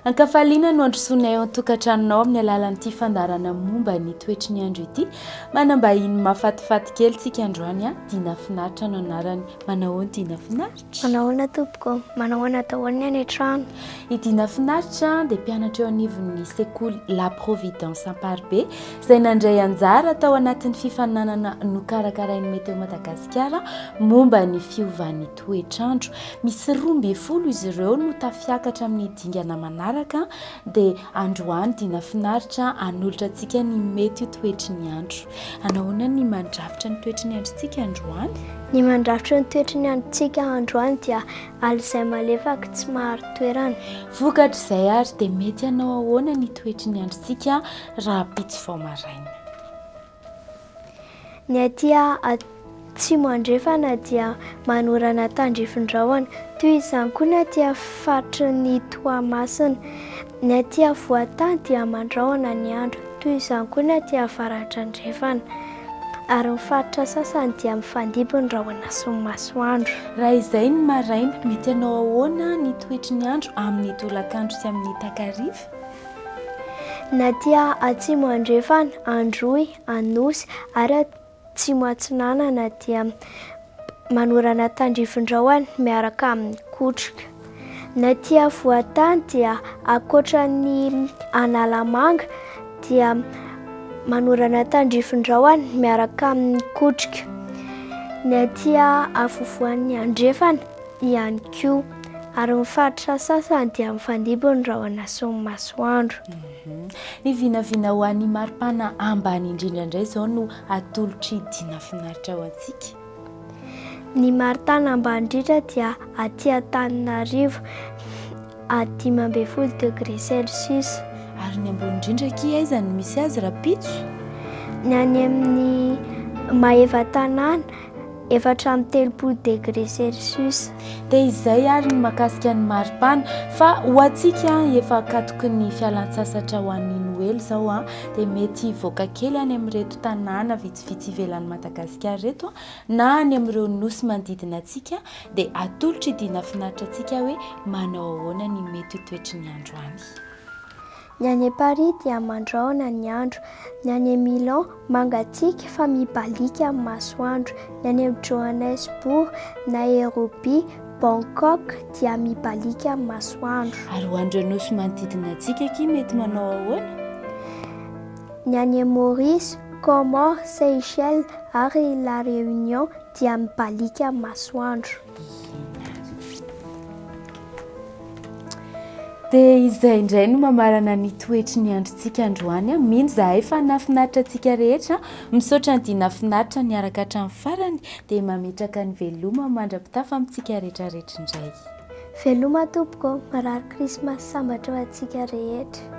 Ankafaliana no androsoanay ao an-tokantranonao amin'ny alalan'ity fandaharana momba ny toetry ny andro ity. Manam-bahiny mahafatifaty kely tsika androany a, Dina Finaritra no anarany. Manahoana Dina Finaritra? Manahoana tompoko? Manahoana daholo ny any an-trano? I Dina Finaritra dia mpianatra eo anivon'ny sekoly La Providence Amparibe izay nandray anjara tao anatin'ny fifaninanana nokarakarain'ny Météo Madagasikara momba ny fiovan'ny toetr'andro. Misy 12 izy ireo no tafiakatra amin'ny dingana manaraka dia androany Dina Finaritra hanolotra antsika ny mety ho toetry ny andro. Anahoana ny mandrafitra ny toetry ny androntsika androany? Ny mandrafitra ny toetry ny androntsika androany dia alizay malefaka tsy marin-toerana. Vokatr'izay ary dia mety hanao ahoana ny toetry ny androntsika rahampitso vao maraina? Ny aty atsimo andrefana dia manorana tandrifin-drahona. Toy izany koa ny aty faritry ny Toamasina. Ny aty afovoan-tany dia mandrahona ny andro. Toy izany koa ny aty avaratra andrefana. Ary ny faritra sasany dia mifandimby ny rahona sy ny masoandro. Raha izay ny maraina, mety hanao ahoana ny toetry ny andro amin'ny tolakandro sy amin'ny takariva? Ny aty atsimo andrefana, Androy, Anosy ary atsimo atsinanana dia manorana tandrifin-drahona miaraka amin'ny kotroka. Ny aty afovoan-tany dia ankoatra ny Analamanga dia manorana tandrifin-drahona miaraka amin'ny kotroka. Ny aty afovoan'ny andrefana ihany koa. Ary ny faritra sasany dia mifandimby ny rahona sy ny masoandro. Ny vinavina ho an'ny maripana ambany indrindra indray izao no atolotr'i Dina Finaritra ho antsika. Ny maripana ambany indrindra dia aty Antananarivo, à 15 degré celsius. Ary ny ambony indrindra akia aiza no misy azy rahampitso? Ny any amin'ny Maevatanàna, 34 degré celsius. Dia izay ary ny mahakasika ny maripana. Fa ho antsika efa akatoky ny fialan-tsasatra ho an'ny Noely izao dia mety hivoaka kely any amin'ireto tanàna vitsivitsy ivelan'i Madagasikara ireto na any amin'ireo nosy manodidina antsika dia atolotra i Dina Finaritra antsika hoe manao ahoana ny mety ho toetry ny andro any. Ny any Paris dia mandrahona ny andro. Ny any Milan, mangatsiaka fa mibaliaka ny masoandro. Ny any Johannesburg, Nairobi, Bangkok dia mibaliaka ny masoandro. Ary ho an'ireo nosy manodidina antsika akia mety manao ahoana? Ny any Maurice, Comores, Seychelles ary La Réunion dia mibaliaka ny masoandro. Dia izay indray no mamarana ny toetry ny androntsika androany. Mino izahay fa nahafinaritra antsika rehetra. Misaotra an'i Dina Finaritra niaraka hatramin'ny farany. Dia mametraka ny veloma mandra-pitafa amintsika rehetra rehetra indray. Veloma tompoko, mirary krismasy sambatra ho antsika rehetra.